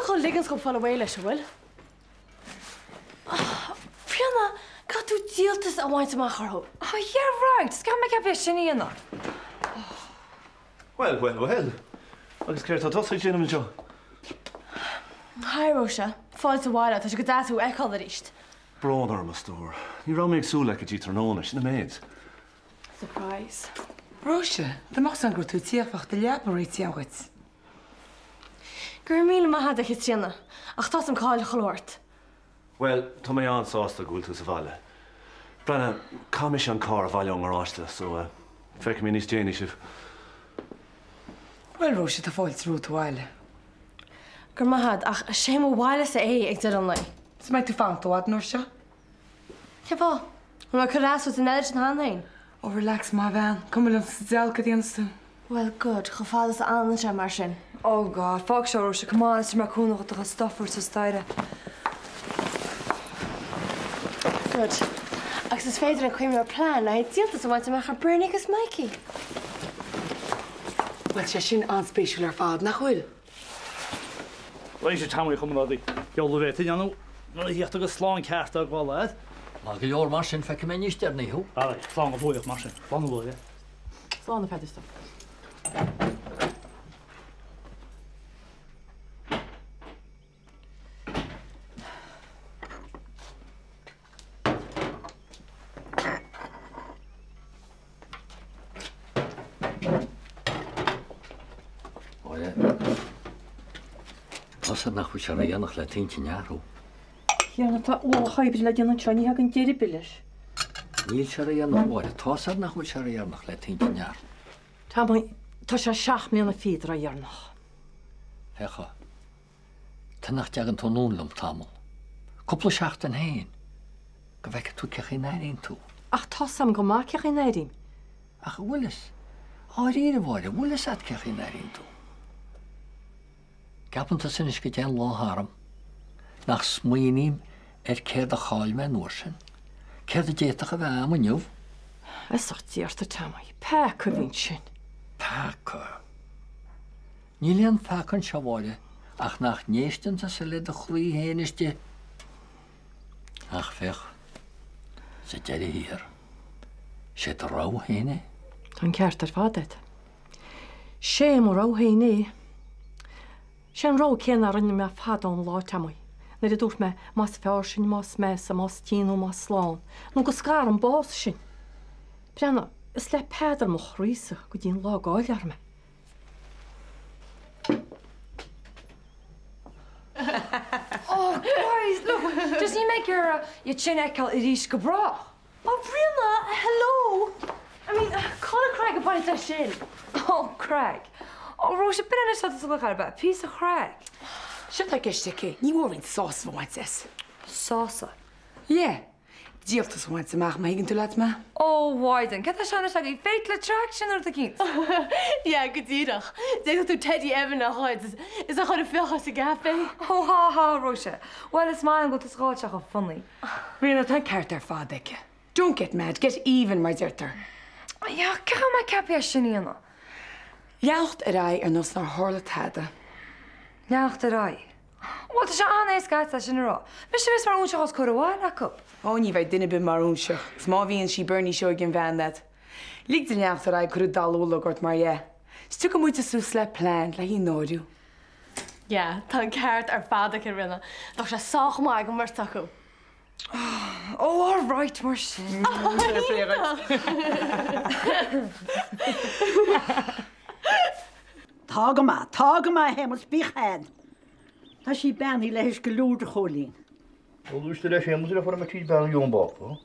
tú chun ligint dhób fáil away leis, an bhfuil? Ríona, caithfidh tú díoltas a bhaint amach orthu. Oh yeah right, is caithfidh mé ceapadh é sin a dhéanamh. Bhuel, bhuel, bhuel. Agus céard atá tusa ag déanamh anseo? Hi, Róise. Fáilte abhaile, tá sé go deas thú a fheiceáil arís. Brón orm, a stór. Ní raibh mé ag súil leat go dtí tráthnóna, sin an méid. Surprise. Róise, dá mbeadh 's agam go raibh tú ag tíocht bheadh do leaba réitithe agam dhuit. Go raibh míle maith agat, a Chaitríona, ach tá's agam cá bhfuil a chodladh ort. Bhuel, tá mé an-sásta go bhfuil tú sa bhaile. Breathnaigh, caithfidh mise an carr a bhailiú ón ngaráiste, so eh, feicfidh mé níos déanaí sibh. Bhuel, Róise, tá fáilte romhat abhaile. Go raibh maith agat, ach is é mo bhailese é ag deireadh an lae. Is mbeidh tú fanacht i bhfad an uair seo? Cén fáth? An bhfuil mé ag cur as duit an oiread sin cheana féin? Oh, relax, maith bhean. Cuma liom sa diabhal cad a dhéanfas tú. Well, good. Chomh fada is a fhanann sé mar sin. Oh God, fág seo, Róise, come on, is mé cúnamh dhuit do chuid stuff a thabhairt suas staighre. Good. Agus is féidir linn cuimhneamh ar plean le haghaidh díoltas a bhaint amach ar Bernie agus Mikey. Bhuel, sé sin an-spéisiúil ar fad, nach bhfuil? Bhuel, a Tommy, a chomrádaí, deabhal a bheith tú a dhéanamh nuair a thíocht agus slán ceart á gabháil agat. Maith go leor mar sin, feicfidh mé níos deireanaí thú. Alright, slán go fóilleach mar sin. Slán go fóill. Slán a Pheadair. Máire, Tá's agat nach bhfuil sé ródhéanach le t'intinn a athrú. Thiarna, tá ualach oibre le déanamh anseo, ní thagann deireadh ar bith leis. Níl sé ródhéanach, a Mháire, tá's agat nach bhfuil sé ródhéanach le t'intinn a athrú. Tommy, tá sé seacht mbliana fichead ródhéanach. Féach, Tuige nach dtagann tú anonn liom tamall, cúpla seachtain féin, go bhfeicfidh tú cé chaoi n-airíonn tú. Ach tá's a'm go maith cé chaoi n-airím. Ach an bhfuil fhios, dháiríre, a Mháire, an bhfuil fhios a't cé chaoi n-airíonn tú? Gceapann tusa anois go dtéann lá tharam nach smaoiním ar céard a chaill mé an uair sin, céard a d'fhéadfadh a bheith a'm inniu? Feasacht Dé ort, a Tommy, peaca a bhí ansin. Peaca. Níl aon pheaca anseo, a Mháire, ach nach n-éisteann tusa le do chroí féin istigh. Ach féach, sa deireadh thiar, sé do rogha féin é. Tá an ceart ar fad agat. Sé mo rogha féin é. Sé an rogha céanna a rinne mé fadó an lá, Tommy, nuair a dúirt mé más fearr sinn, más measa, más tinn nó más slán, nó go scarann bás sinn. Breathnaigh, is le Peadar mo chroísa go dtí an lá a gcaillfear mé. Oh guys, look, just níl mé ag iarraidh iad sin a fheiceáil arís go brách. Oh Ríona, hello! I mean, cá bhfuil craic ag baint leis sin? Oh, craic. Oh Róise, b'in anois atá sa gcloch ar bith, píosa craic. Séard atá i gceist aici, ní mór roinnt sásamh a bhaint as. Sásamh? Yeah. Díoltas a bhaint amach, má thuigeann tú leat mé. Ó, Mhaighdean, cad tá seo anois agaibh? Fatal Attraction nó rud eicínt? Yeah, go díreach. D'fhéadfadh tú Teddy Evan a ghoid is a chur ag féachaint i gcaife. Ó, há há, Róise. Bhuel, is maith liom go bhfuil tú ag gabháil sé chomh funny. Ríona, tá an ceart ar fad aici. Don't get mad, get even, mar deirtear. Yeah, cén chaoi a mbeidh ceaptha é sin a dhéanamh? Leanacht ar aghaidh ar nós nár tharla tada. Leanacht ar aghaidh? Bhuel, tá sé an-éasca agat é sin a rá. Mise a bheas mar óinseach os comhair an bhaile acu. Ó, ní bheidh duine ar bith mar óinseach, is má bhíonn sí Bernie seoigh an bhean leat. Lig di leanacht ar aghaidh ag cur an dallamullóg ort mar dhea. Is tiocfaidh muide suas le plean le hí a náiriú. Yeah, tá an ceart ar fad aici, Ríona. Bheadh sé sách maith ag an mbeirt acu. Oh, all right, mar sin. Tá go maith, tá go maith, a Shéamais, bíodh a'd. Tá sí beannaithe le hais go leor, a Chóilín. Ó, dúirt le Séamus le fuair mé tríd bean an bhápa.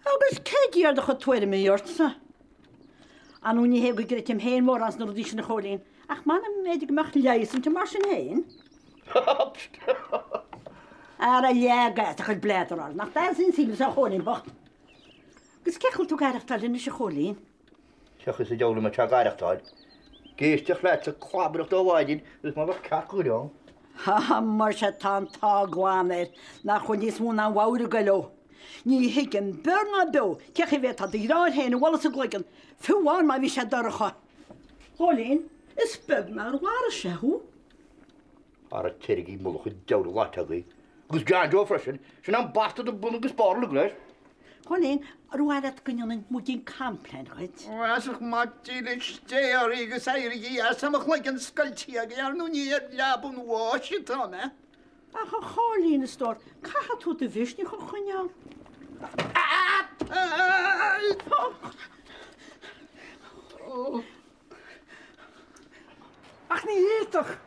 Agus cé d'iarr do chuid tuairimí ortsa? Ar ndóigh ní hé go gcreidim féin mórán sna rudaí sin, a Chóilín, ach m'anam b'fhéidir go mbeadh leigheas inti mar sin féin. Ara leag as do chuid bléadaráil, nach deas an saol a Chóilín bocht. Agus cén chaoi a bhfuil tú ag aireachtáil anois, a Chóilín? Cén chaoi sa diabhal a mbeadh sé ag aireachtáil. Ag éisteacht leat ag clabaireacht ó mhaidin agus mar bheadh cearc úr ann. Á, muise tá an t-ádh glan air nach bhfuil níos mó ná an mhodhair ag goil ó. Ní thuigim beir ná beo cén chaoi a bhféadfá do dheartháir féin a bhualadh sa gcloigeann, fiú amháin má bhí sé dorcha. Chóilín, is beag nár mharaigh sé thú. Ara téirigí mullach an diabhail an lá agaibh. Agus John Joe freisin, sin an bastard an bun agus barr le gléas. Chóilín, ar mhaith leat go ndéanfainn muidín Complan dhuit? As maith dílis Dé oraibh agus éirigí as, tá mo chloigeann scoilte agaibh, ar ndóigh ní ar leaba an bháis atá mé. Ach a Chóilín, a stór, caithfidh tú do mhisneach a choinneáil. Ach ní fhéadfadh!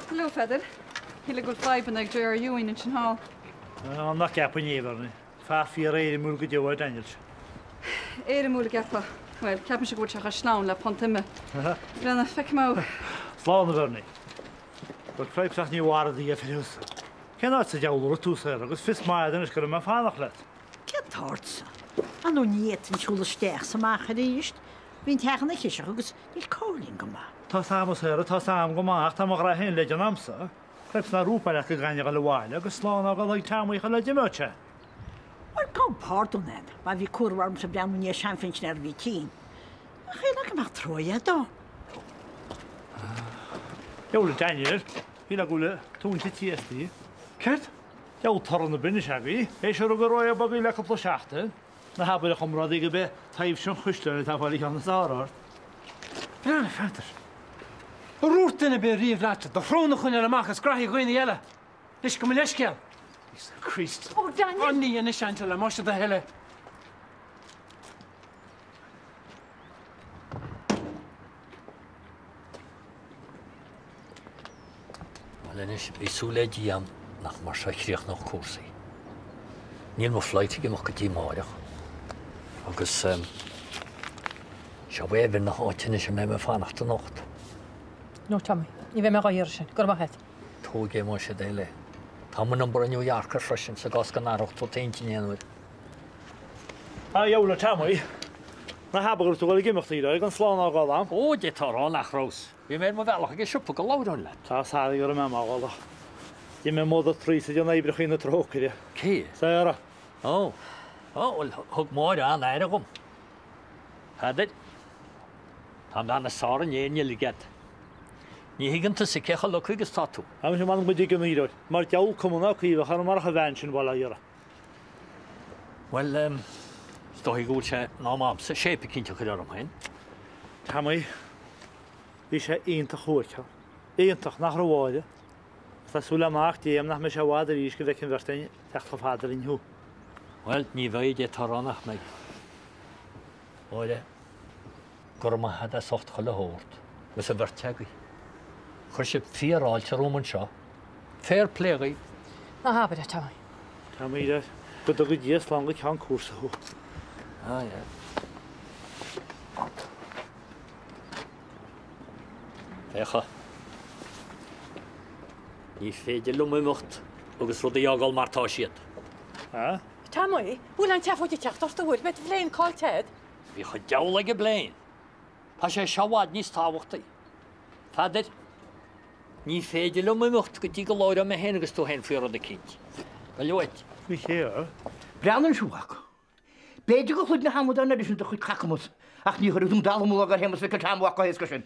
Hello, Pheadair. Shíl go bhfuil fadhbanna ag J.R. Ewing ansin thall. Ná ceapaim é, a Bhernie. Fear fíor-éirimiúil go deo é Daniel. Éirimiúil a gceapfá? Bhuel, ceapaimse go bhfuil sé chomh sleamhain le punt ime. Brenna, feicfidh mé thú. Slán, a Bhernie. Bhuel, cripes ach ní mhara Dia firiúsa. Cén áit sa diabhal a raibh tú, Sarah, agus fios maith agat anois go raibh mé ag fanacht leat? Céard tá ortsa? Ar ndóigh ní fhéadfainn siúl isteach 's amach arís. Bhí an teach ina chiseach agus níl Cóilín go maith. Tá's a'm, a Sarah, tá's a'm go maith ach tá mo ghrá féin le déanamh a'msa. Cripes nár dhúirt mé leat go gcaithfinn a dhul abhaile agus slán a fhágáil ag Tommy chun le d'imeodh sé. Bhuel, gabh pardún a'd, má bhí cúram ormsa breathnú i ndiaidh seanphinsinéara a bhí tinn. Ach shílfeá go mbeadh truaighe a'd dó. Diabhal a Daniel, shílfeá go bhfuil tóin tite as. Céard? Diabhal toradh na bainise agaibh, é seo rug ar aghaidh bogaigh le cúpla seachtain. Ná habair a chomrádaí gurb é taibhse an chaisleáin atá ag fáil an cheann is fearr ort. Breathnaigh, a Pheadair. Ar dhúirt duine ar bith riamh leatsa do shrón a choinneáil amach as graithí dhaoine eile? Anois, gabh mo leithscéal. Íosa Críost. Ó, Daniel! Ó, ní anois, Angela, más é do thoil é. Bhuel anois, bhí súil le Dia agam nach mar seo a chríochnódh cúrsaí. Níl mo flight ag imeacht go dtí amáireach. Agus seo é uimhir na háite anois a mbeidh mé ag fanacht anocht. No Tommy, ní bheidh mé dhá iarraidh sin. Go raibh maith agat. Tóg é más é do thoil é. Tá mo number i New Yorker freisin sa gcás go n-athródh tú t'intinn aon uair. A dheabhail a Tommy, ná habair go raibh tú ag dul ag imeacht a iarraidh gan slán a fhágáil a'm. Ó, d'fhéadfá a rá nach rabhas. Bhí mé ar mo bhealach ag an siopa go labhróinn leat. Tá sorry go raibh mé amach. D'imigh Mother Teresa de oibreachaí na Trócaire. Cé? Sarah. Ó. Ó, bhuel, thug Máire an-aire dhom. Peadar, tá an bhean is fearr in Éirinn uilig agat. Ní thuigeann tusa cé chomh lucky agus tá tú. Tá mise m'anam go dtuigeann a iarraidh. Mar diabhal cuma ná caoimhe char marach an bhean sin bail ó Dhia uirthi. Bhuel, is dóigh go bhfuil sé in am a'msa shape eicínt a chur orm féin. Tommy, bhí sé iontach thú a fheiceáil. Iontach, nach raibh a Mháire? Agus tá súil le Mac Dé a'm nach mbeidh sé i bhfad arís go bhfeicfidh an bheirt againn teacht chomh fada linn thú. Bhuel, ní bheidh, d'fhéadfá a rá nach mbeidh. Máire, go raibh maith a'd as ucht chuile shórt, agus an bheirt agaibh. Chuir sibh fíorfháilte romham anseo. Fair play dhaoibh. Ná habair é, Tommy. Tommy, go dtuga Dia slán go ceann cúrsa thú. Ah, yeah. Féach. Ní féidir liom imeacht agus rudaí a fhágáil mar tá siad. Ah? Tommy, bhfuil an tseafóid ag teacht ort, an bhfuil? Beidh do phlane caillte a'd. Bíodh an diabhal ag an bplane. Tá sé seo i bhfad níos tábhachtaí. Pheadair, ní féidir liom imeacht go dtí go labhróidh mé féin agus tú féin faoi rud eicínt. Gabh uait. Faoi chéard? Breathnaigh anseo, a mhac. B'fhéidir gur chloígh na hamadáin uirthi sin do chuid cacamas, ach ní chuirfidh tú an dallamullóg ar Shéamus Mhic an tSeanmhac chomh héasca sin.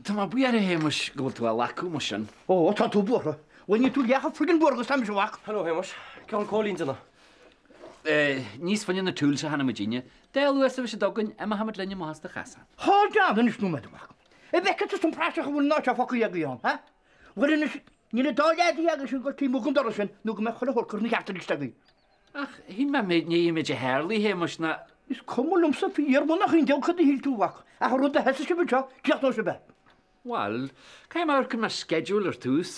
Tá mé buíoch, a Shéamuis, go bhfuil tú á ghlacadh mar sin. Ó, tá tú buartha. Bhuel, níl tú leath chomh friggin buartha agus tá mise, a mhac. Hello, a Shéamuis. Cén chaoi a bhfuil Cóilín ag déanamh? Níos faide na tools a cheannaigh muidinne. Dé Luain a bheidh siad againn, imeochaimid linn amach as do chasán. Hold on anois nóiméad, a mhac. An bhfeiceann tusa an praiseach a bhfuil an áit seo fágtha agaibh ann, ha? Bhuel anois, níl an dá leaid agaibh sin ag dul taobh amuigh den doras sin nó go mbeidh chuile shórt curtha ina cheart arís agaibh. Ach shíl mé i ndiaidh an méid a tharlaigh, a Shéamuis, ná. Is cuma liomsa fíor-bhunach an diabhal cad a shíl tú, a mhac, ach an rud a sheasfaidh sibh anseo, críochnóidh sibh é. Bhuel, caithfidh mé amharc ar mo schedule ar tús.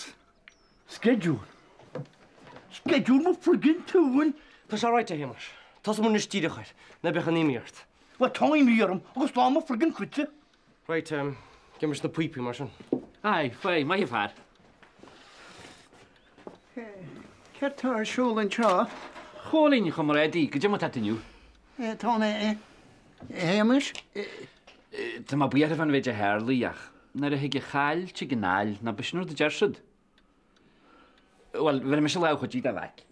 Schedule? Schedule mo friggin tóin! Tá sé ráite, a Shéamais. Tosóidh muid anois díreach air, ná beadh aon imní ort. Bhuel, tá imní orm agus lán mo friggin croite. Right, déanaimis na píopaí mar sin. Aye, faigh, maith an fear. Céard tá ar siúl anseo? A Chóilín, a chomrádaí, goidé mar tá tú inniu? Tá mé, a Shéamais. Tá mé buartha fán mhéid a tharlaigh ach nuair a thig an chaill tig an fheall, ná b'shin rud a deir siad? Bhuel, bheir mise lámh chuidí do mhac.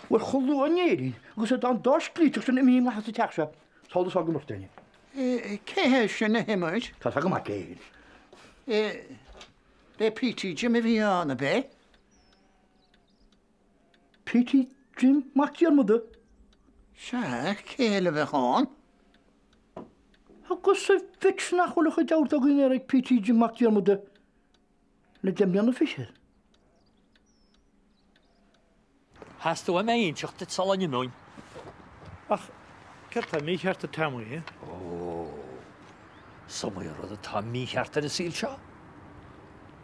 Bhuel, chomh luath in Éirinn agus atá an dá scríteach sin imithe amach as an teach seo, samhlaigh is fág imeacht éinne. Cé hé sin, a Shéamuis? Tá 's agam mac Dé. B'é Petey Jim a bhí ann, ab é? Petey Jim Mac Diarmada? Sea, cé eile a bheadh ann? Agus a mhic nach bhfuil a chuid amhairc againn ar ag Petey Jim Mac Diarmada le 25 mbliana. Theastaigh uaim é a inseacht duit sula n-imeoinn. Ach céard tá mícheart, a Tommy? Ó, is iomaí rud atá mícheart ar an saol seo.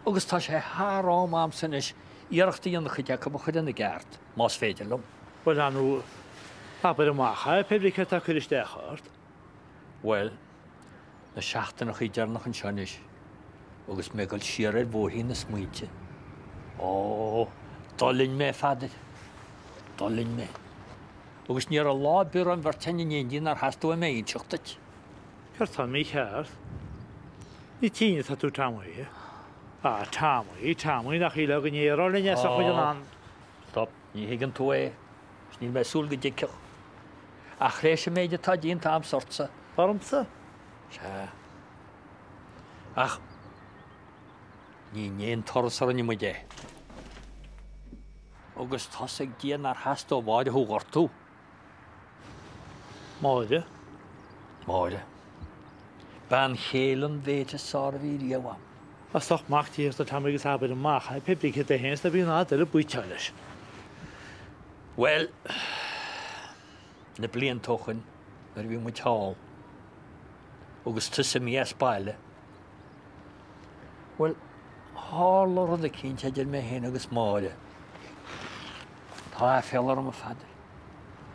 Agus tá sé thar am a'msa anois iarracht a dhéanamh cuid acu a chur ina gceart, más féidir liom. Bhuel, ar ndóigh, abair amach é, pé brí céard tá ag cur isteach ort. Bhuel, na seachtaineachaí deireanacha anseo anois agus mé ag dul siar ar bhóithrín na smaointe. Ó, d'fhulaing mé, a Pheadair. D'fhulaing mé. Agus ní raibh lá ar bith a raibh an bheirt againn in éindí nár theastaigh uaim é a inseacht duit. Céard tá mícheart? Ní tinn atá tú Tommy. Ah, Tommy, Tommy, nach shílfeá go ndéarfá linn é sa chuid in ann. Stop, ní thuigeann tú é, is níl mé ag súil go dtuigfeadh. Ach th'réis an méid atá déanta a'msa ortsa. Ormsa? Sea. Ach ní in aon turas a rinne muid é. Agus tá's ag Dia nár theastaigh ó Mháire thú a ghortú. Máire? Máire. Bean chéile an mhéid is fearr a bhí riamh a'm. As ucht mac Dé arsa Tommy agus abair amach é pé brí céard é féin is ná bí in ann dul ag baoiteáil leis. Bhuel, na blianta ó shoin nuair a bhí muid thall agus tusa imithe as baile, bhuel, tharla rud eicínt idir mé féin agus Máire. Tá aiféala orm, a Pheadair.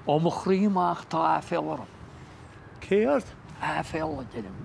Ó mo chroí amach tá aiféala orm. Céard? Aiféala, a deirim.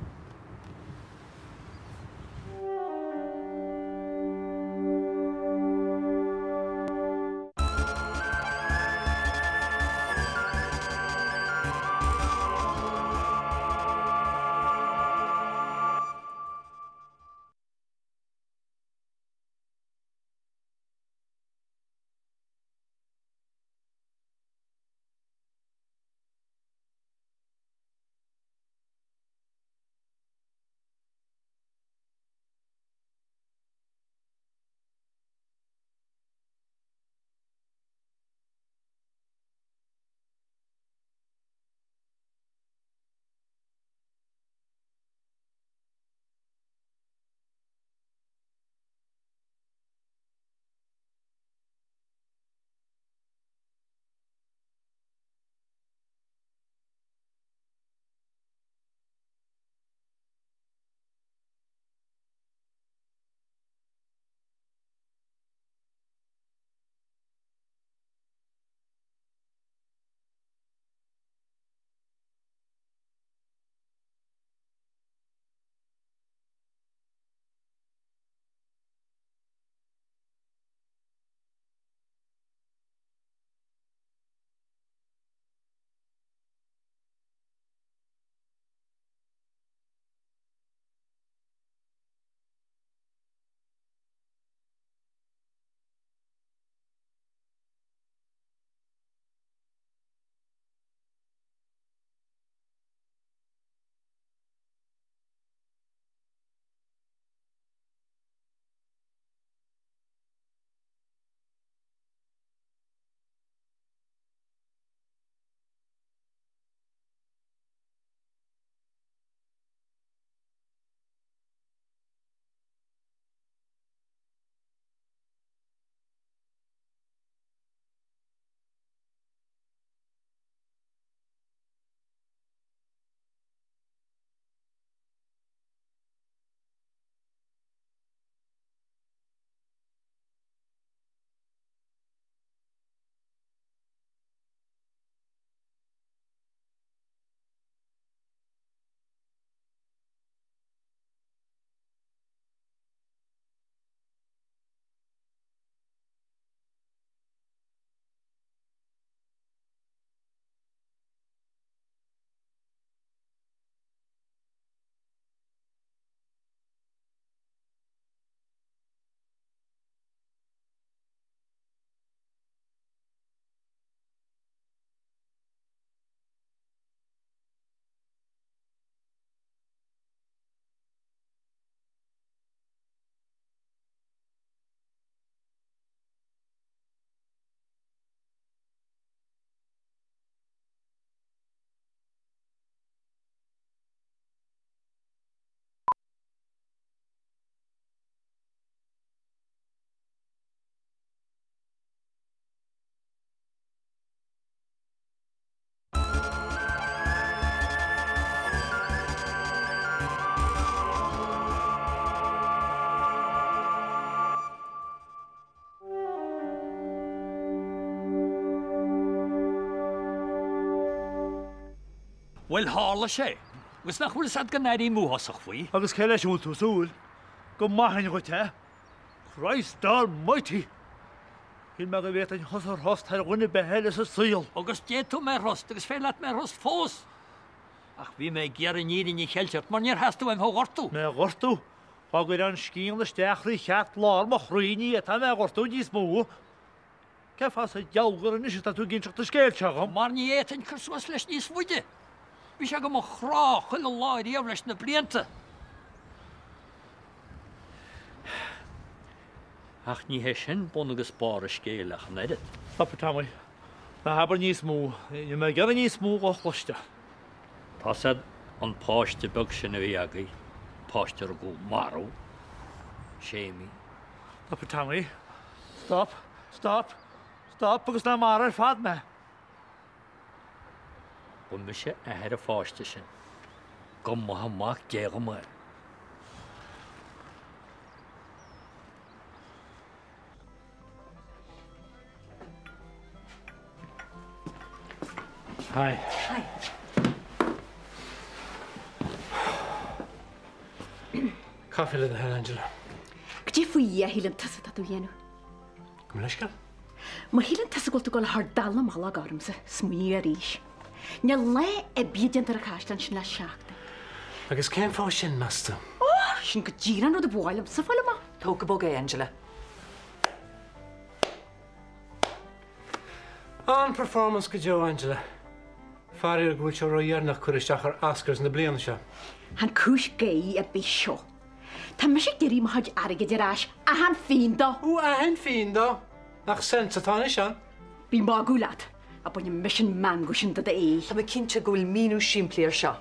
Bhuel, tharla sé. Agus nach bhfuil fhios a'd go n-airím uafásach faoi. Agus cé leis a bhfuil tú ag súil? Go maithfinn dhuit é. Christ Almighty! Shíl mé go bhféadfainn thusa a thrust thar dhuine ar bith eile sa saol. Agus d'fhéadfá mé a thrust agus féidir leat mé a thrust fós. Ach bhí mé ag iarraidh an fhírinne a cheilt ort mar níor theastaigh uaim thú a ghortú. Mé a ghortú? Dá gcuirfeá an scian isteach thrí cheartlár mo chroí ní fhéadfá mé a ghortú níos mó. Cén fáth sa diabhal gur anois atá tú ag inseacht an scéil seo dhom? Mar ní fhéadfainn cur suas leis níos faide. Bhí sé go mo chrá chuile lá riamh leis na blianta. Ach ní hé sin bun agus barr an scéil ach an oiread. Stop, a Tommy. Ná habair níos mó. Níl mé ag iarraidh níos mó dhó a chloisteáil. Tá's a'd an páiste beag sin a bhí agaibh, páiste a rugadh marbh, Séimí. Stop, a Tommy. Stop. Stop. Stop agus ná maraigh ar fad mé. Ba mise athair an pháiste sin. Go maithe Mac Dé dhom é. Hi. Hi. Caife le do thoil, Angela. Goidé faoi Dhia a shíleann tusa atá tú a dhéanamh? Gabh mo leithscéal. Má shíleann tusa go bhfuil tú ag dul a chur dallamullóg ormsa, smaoinigh arís. Níl lá oibre déanta ar an chaisleán sin le seachtain. Agus cén fáth sin, meas tú? Ó, sin go díreach an rud a ba mhaith liomsa fáil amach. Tóg go bog é, Angela. An-performance go deo, Angela. Faraor go bhfuil sé ródheireanach cur isteach ar Oscars na bliana seo. Chan cúis gháire ar bith seo. Tá mise ag iarraidh mo chuid airgid ar ais, achan phingin dó! Ó, achan phingin dó! Nach sense atá anois ann? Bí ag magadh leat, ach bainfidh mise an meangadh sin de d'aghaidh. Tá mé cinnte go bhfuil míniú simplí air seo.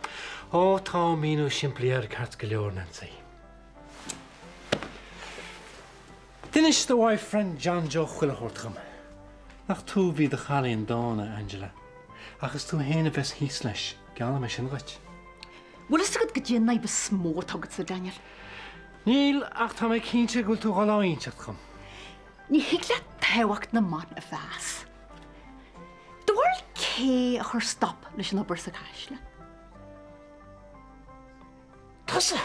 Ó, tá míniú simplí air ceart go leor, Nancy. D'inis do bhoyfriend John Joe chuile shórt dhom. Nach tú a bhí i do chailín dána, Angela. Ach is tú fhéin a bheas thíos leis, geallaim é sin dhuit. Bhfuil fhios agat goidé an fhadhb is mó atá agatsa, Daniel? Níl, ach tá mé cinnte go bhfuil tú dhul á inseacht dhom. Ní thig leat tábhacht na mban a mheas. Do bharúil cé a chuir stop leis an obair sa chaisleán? Tusa!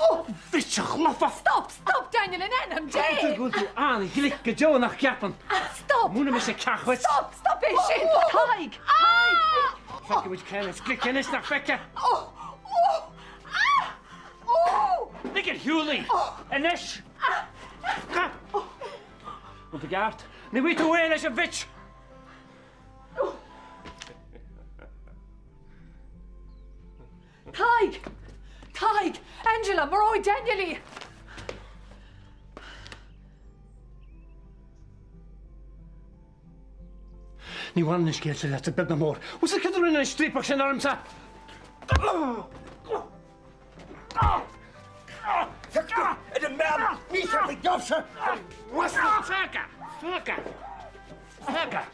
Ó, bhit a chlofa! Stop! Stop, Daniel, in ainm Dé! Ceapann tú go bhfuil tú an-ghlic go deo, nach gceapann? Stop! Múinfidh mise ceacht dhuit! Stop! Stop é sin! Tadhg! Tadhg! Feicfidh muid cé is glice anois, nach bhfeicfidh? Ó! Ó! Ah! Ó! Lig ar shiúl í! Anois! Bhfuil tú i gceart? Ní bhfaighidh tú réidh leis an bhitch! Tadhg! Tadhg! Angela, maróidh Daniel í! Ní bhaineann an scéal seo leatsa, beag ná mór. Bhfuil fhios agat cad a rinne an striapach sin ormsa? Féach ar an mbean mícheart ag geábh seo! Féach! Féach! Féach!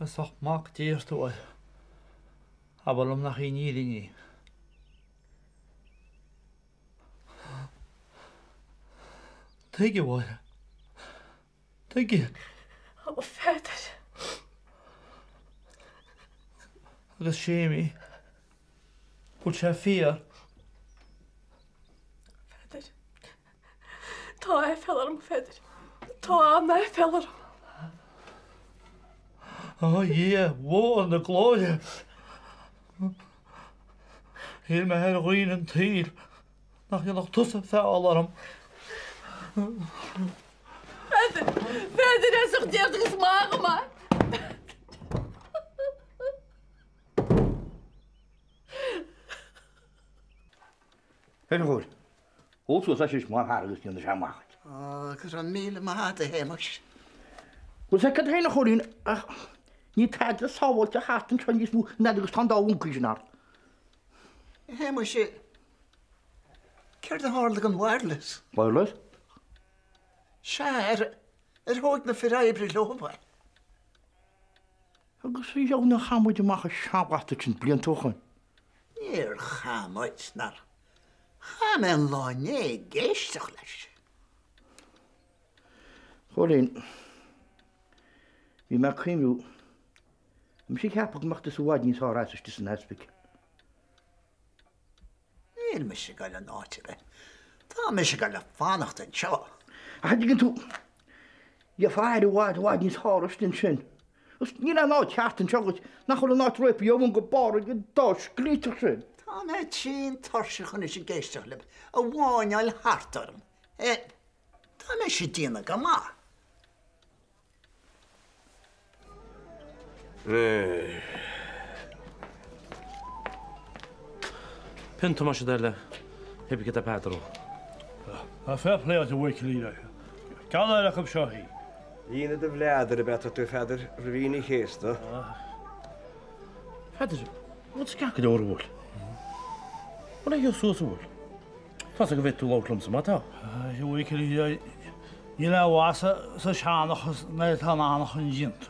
As ucht Mac Dé ort, a Mháire. Abair liom nach í an fhírinne í. Tuige, a Mháire? Tuige? Ó, a Pheadair. Agus Séimí, bhfuil sé fíor? Pheadair. Tá aiféala orm, a Pheadair. Tá an-aiféala orm. A Dhia mhór na glóire! Shíl mé ar dhaoine an tsaoil nach ndéanfadh tusa feall orm. Pheadair! Pheadair, as ucht Dé ort agus maith go maith! Ar a chóir. Ól suas leis anois mar fear agus déanfaidh sé amach duit. Ó, go raibh míle maith agat, a Shéamais. Bhuel, sea, cad é féin a Chóilín, ach níl tada sábháilte thart anseo níos mó an fhad agus tá an dá mhoncaí sin thart. A Shéamais, céard a tharla don wireless? Wireless? Sea, ar, ar thóig na fir oibre leo é? Agus a dheabhail nár chaith muid amach an seanbhata sin blianta ó shoin. Níor chaith muid, nár chaith mé an lá inné ag éisteacht leis. Chóilín, bhí mé ag cuimhniú, tá mise ag ceapadh go mbeadh tusa i bhfad níos fearr as istigh san ospidéal. Níl mise ag goil in áit ar bith. Tá mise ag goil a fanacht anseo. Ach an dtuigeann tú, gheofá aire i bhfad, i bhfad níos fearr istigh ansin. Agus níl aon áit cheart anseo agat nach bhfuil an áit réabtha ó bhun go barr ag an dá scríteach sin. Tá mé tinn tuirseach anois ag éisteacht libh ag mháinneáil thart orm. Tá mise ag déanamh go maith. Pionta mar siad eile, thibigh do Peadar ó. Tá fair play duit a Mhichíl. Ceann eile acu seo í. Líonadh do bhleádair ab ea tú, a Pheadair, roimh Aoine an Chéasta. Pheadair, bhfuil tú ceart go leor, an bhfuil? Bhfuil a fhios suas, an bhfuil? Tá's agam go bhféadfaidh tú labhairt liomsa má tá. A Mhichíl, níl aon mhaith sa seanchas nuair atá an anachain déanta.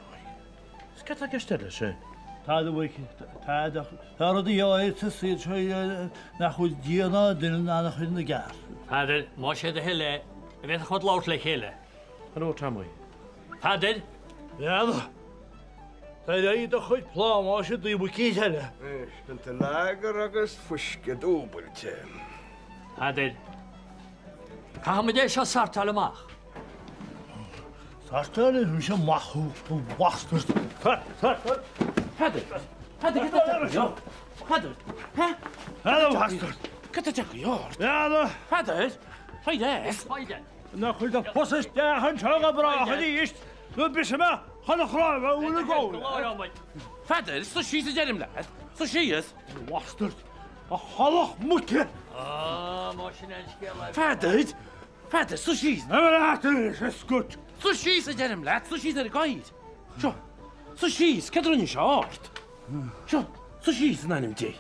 Is céard atá i gceist leis sin? Tada a Mhichíl, tada. Tá rudaí áirithe sa saol seo nach bhfuil Dia ná duine in ann a chur ina gceart. Peadar, más é do thoil é, an bhféadfadh muid labhairt le chéile? Hello, Tommy. Peadar! Bhean, tar aghaidh do chuid plámáis i dtaobh eicínt eile. Anois, pionta lager agus fuisce dúbailte. Peadar, caithfidh muid é seo a sortáil amach. Sortáil mise amach thú, a bhastard. Tar, tar, tar. Peadar, Peadar, cad tá ort? Peadar, hé? Peadar, a bhastard. Cad tá ort? Peadar. Peadar, faigh as. Faigh as. Ná cuir do chos isteach anseo go brách arís nó brisfidh mé chuile chnámh a bhfuil i gcomhair. Pheadair, suigh síos a deirim leat. Suigh síos. A bhastard! A chalach muice! Á, más sin é an scéal é. Pheadair! Pheadair, suigh síos! Imigh leat anois, a scut! Suigh síos a deirim leat, suigh síos ar an gcathaoir. Seo, suigh síos, céard a rinne sé ort? Seo, suigh síos in ainm Dé.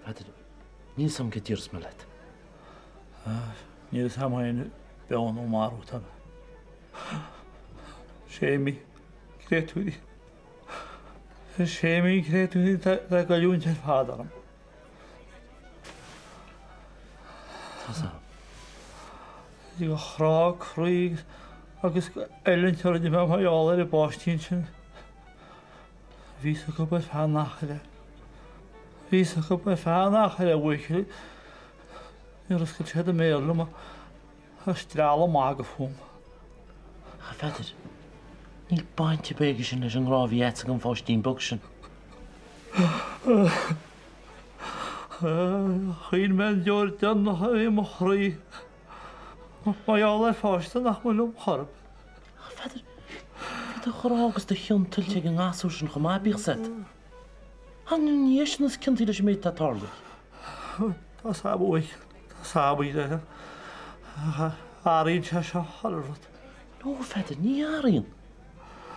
Peadar, níl 'fhios a'm céard déarfas mé leat. Níl 'fhios a'm féin beo nó marbh atá mé. Séimí, créatúirí. Séimí, créatúirí, tá goilliúint ar fad orm. Tá's a'm. Go chrá croí agus go oiliúint a rinne mé mar gheall ar an bpáistín sin. Bhíos acu ar feadh an achaire. Bhíos acu ar feadh an achaire, a bhuachaill. Níor oscail siad a mbéal liom ach strealladh magaidh fúm. A Pheadair, níl baint ar bith aige sin leis an ngrá a bhí agatsa don pháistín beag sin. Chaoin mé an deoir deireanach a bhí i mo chroí mar gheall ar pháiste nach mba liom chor ar bith. A Pheadair, bhí do ghrá agus do chion tuillte ag an ngasúr sin chomh maith, bíodh 's agat. An ní eisean is ciontaí leis an méid atá tarlaithe. Tá's a'm a Mhichíl, tá's a'm, ach athraíonn sé seo chuile rud. No, a Pheadair, ní athraíonn.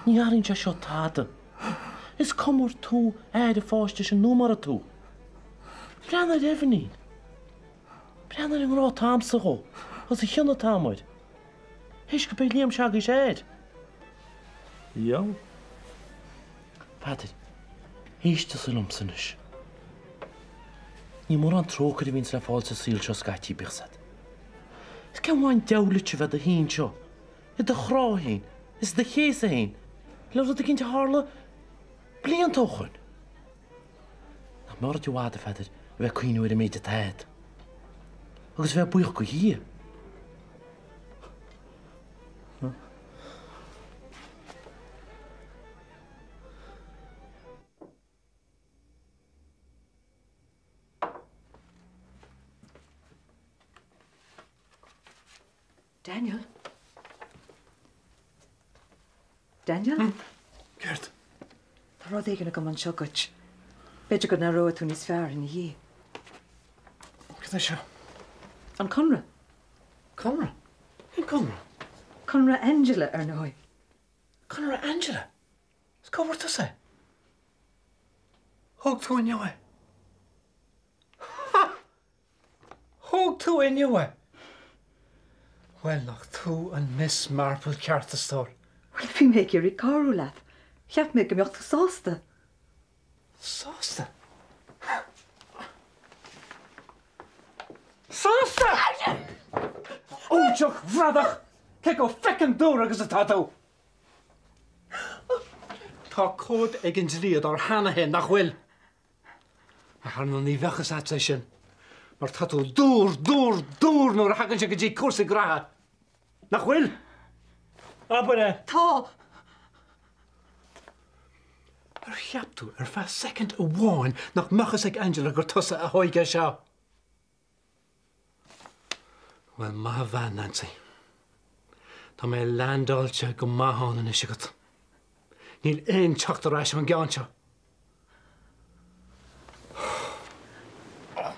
Ní athraíonn sé seo tada. Is cuma ar tú athair an pháiste sin nó mura tú. Breathnaigh ar Eibhnín. Breathnaigh ar an ngrá atá a'msa dhó agus an chion atá a'm air. Théis gurb é Liam s'agaibhse a athair. Liam? Peadar, éist tusa liomsa anois. Ní mórán trócaire a bhíonns le fáil sa saol seo scaití, bíodh 's agat. Is cén mhaith an diabhal duit a bheith i do shuí anseo, i do chrá féin is i do chéasadh féin le rud eicínt a tharla blianta ó shoin? Nach mbeadh ort i bhfad, a Pheadair, a bheith ag cuimhniú ar an méid atá agat. Agus a bheith buíoch go Dhia. Daniel? Daniel? Céard? Tá rud éigin agam anseo duit. B'fhéidir go n-aireoidh tú níos fearr ina dhiaidh. Cad é seo? An conradh. Conradh? Cén conradh? Conradh Angela, ar ndóigh. Conradh Angela? Is cá bhfuair tusa é? Thóg tú inniu é? Ha! Thóg tú inniu é? Bhuel, nach tú an Miss Marple ceart, a stór. Bhuel, bhí mé ag iarraidh cabhrú leat. Cheap mé go mbeadh tú sásta. Sásta? Sásta! Óinseach bhradach! Cé chomh feckin' dúr agus atá tú? Tá cóip ag an dlíodóir cheana féin, nach bhfuil? Ach ar ndóigh ní bheadh fhios agat é sin, mar tá tú dúr, dúr, dúr nuair a thagann sé go dtí cúrsaí graithe. Nach bhfuil? Abair é! Tá! Ar cheap tú ar feadh soicind amháin nach mbeadh fhios ag Angela gur tusa a thóig é seo? Bhuel, maith an bhean, Nancy. Tá mé leaindeáilte go maith ann anois agat. Níl aon teacht ar ais ón gceann seo. A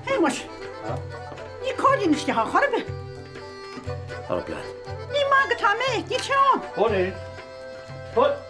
Shéamais. Níl Cóilín isteach ar chor ar bith. Tá plean. Ní maith go tá mé, níl sé ann. Cóilín! Cóil!